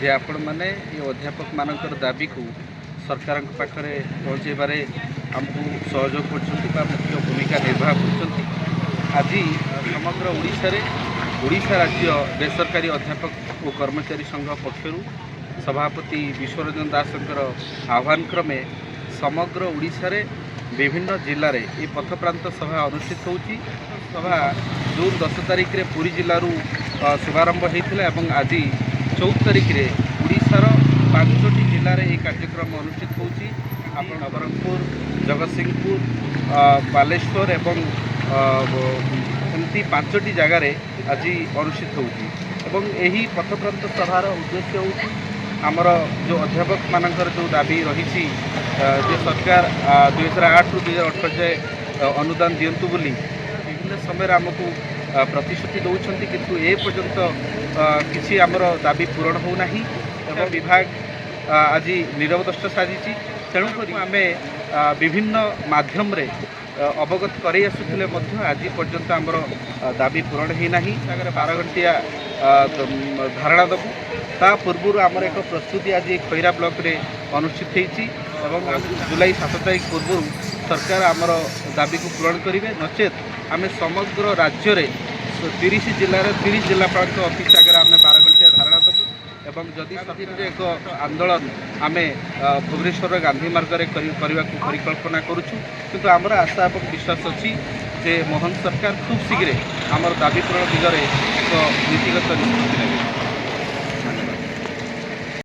ଯେ ଆପଣମାନେ ଏ ଅଧ୍ୟାପକମାନଙ୍କର ଦାବିକୁ ସରକାରଙ୍କ ପାଖରେ ପହଞ୍ଚାଇବାରେ ଆମକୁ ସହଯୋଗ କରୁଛନ୍ତି ବା ମୁଖ୍ୟ ଭୂମିକା ନିର୍ବାହ କରୁଛନ୍ତି। ଆଜି ସମଗ୍ର ଓଡ଼ିଶାରେ ଓଡ଼ିଶା ରାଜ୍ୟ ବେସରକାରୀ ଅଧ୍ୟାପକ ଓ କର୍ମଚାରୀ ସଂଘ ପକ୍ଷରୁ ସଭାପତି ବିଶ୍ୱରଞ୍ଜନ ଦାସଙ୍କର ଆହ୍ୱାନ କ୍ରମେ ସମଗ୍ର ଓଡ଼ିଶାରେ ବିଭିନ୍ନ ଜିଲ୍ଲାରେ ଏ ପଥପ୍ରାନ୍ତ ସଭା ଅନୁଷ୍ଠିତ ହେଉଛି। ସଭା ଜୁନ୍ 10 ତାରିଖରେ ପୁରୀ ଜିଲ୍ଲାରୁ ଶୁଭାରମ୍ଭ ହୋଇଥିଲା ଏବଂ ଆଜି 14 ତାରିଖରେ ଓଡ଼ିଶାର 5ଟି ଜିଲ୍ଲାରେ ଏହି କାର୍ଯ୍ୟକ୍ରମ ଅନୁଷ୍ଠିତ ହେଉଛି। ଆପଣ ନବରଙ୍ଗପୁର, ଜଗତସିଂହପୁର, ବାଲେଶ୍ୱର ଏବଂ ଏମିତି 5ଟି ଜାଗାରେ ଆଜି ଅନୁଷ୍ଠିତ ହେଉଛି ଏବଂ ଏହି ପଥପ୍ରାନ୍ତ ସଭାର ଉଦ୍ଦେଶ୍ୟ ହେଉଛି ଆମର ଯେଉଁ ଅଧ୍ୟାପକମାନଙ୍କର ଯେଉଁ ଦାବି ରହିଛି ଯେ ସରକାର 2008ରୁ 2018 ଯାଏ ଅନୁଦାନ ଦିଅନ୍ତୁ ବୋଲି ବିଭିନ୍ନ ସମୟରେ ଆମକୁ ପ୍ରତିଶ୍ରୁତି ଦେଉଛନ୍ତି, କିନ୍ତୁ ଏ ପର୍ଯ୍ୟନ୍ତ କିଛି ଆମର ଦାବି ପୂରଣ ହେଉନାହିଁ ଏବଂ ବିଭାଗ ଆଜି ନିରବଦ୍ରଷ୍ଟା ସାଜିଛି। ତେଣୁକରି ଆମେ ବିଭିନ୍ନ ମାଧ୍ୟମରେ ଅବଗତ କରାଇ ଆସୁଥିଲେ ମଧ୍ୟ ଆଜି ପର୍ଯ୍ୟନ୍ତ ଆମର ଦାବି ପୂରଣ ହୋଇନାହିଁ। ଆଗରେ 12 ଘଣ୍ଟିଆ ଧାରଣା ଦେବୁ। ତା ପୂର୍ବରୁ ଆମର ଏକ ପ୍ରସ୍ତୁତି ଆଜି ଖଇରା ବ୍ଲକରେ ଅନୁଷ୍ଠିତ ହେଇଛି ଏବଂ ଜୁଲାଇ 7 ତାରିଖ ପୂର୍ବରୁ ସରକାର ଆମର ଦାବିକୁ ପୂରଣ କରିବେ, ନଚେତ୍ ଆମେ ସମଗ୍ର ରାଜ୍ୟରେ 30 ଜିଲ୍ଲାରେ 30 ଜିଲ୍ଲାପାଳଙ୍କ ଅଫିସ୍ ଆଗରେ ଆମେ 12 ଘଣ୍ଟିଆ ଧାରଣା ଦେବୁ ଏବଂ ଯଦି ସରକାରରେ ଏକ ଆନ୍ଦୋଳନ ଆମେ ଭୁବନେଶ୍ୱରର ଗାନ୍ଧୀ ମାର୍ଗରେ କରିବାକୁ ପରିକଳ୍ପନା କରୁଛୁ। କିନ୍ତୁ ଆମର ଆଶା ଏବଂ ବିଶ୍ୱାସ ଅଛି ଯେ ମୋହନ ସରକାର ଖୁବ୍ ଶୀଘ୍ର ଆମର ଦାବି ପୂରଣ ଦିଗରେ ଏକ ନୀତିଗତ ନିଷ୍ପତ୍ତି ନେବେ।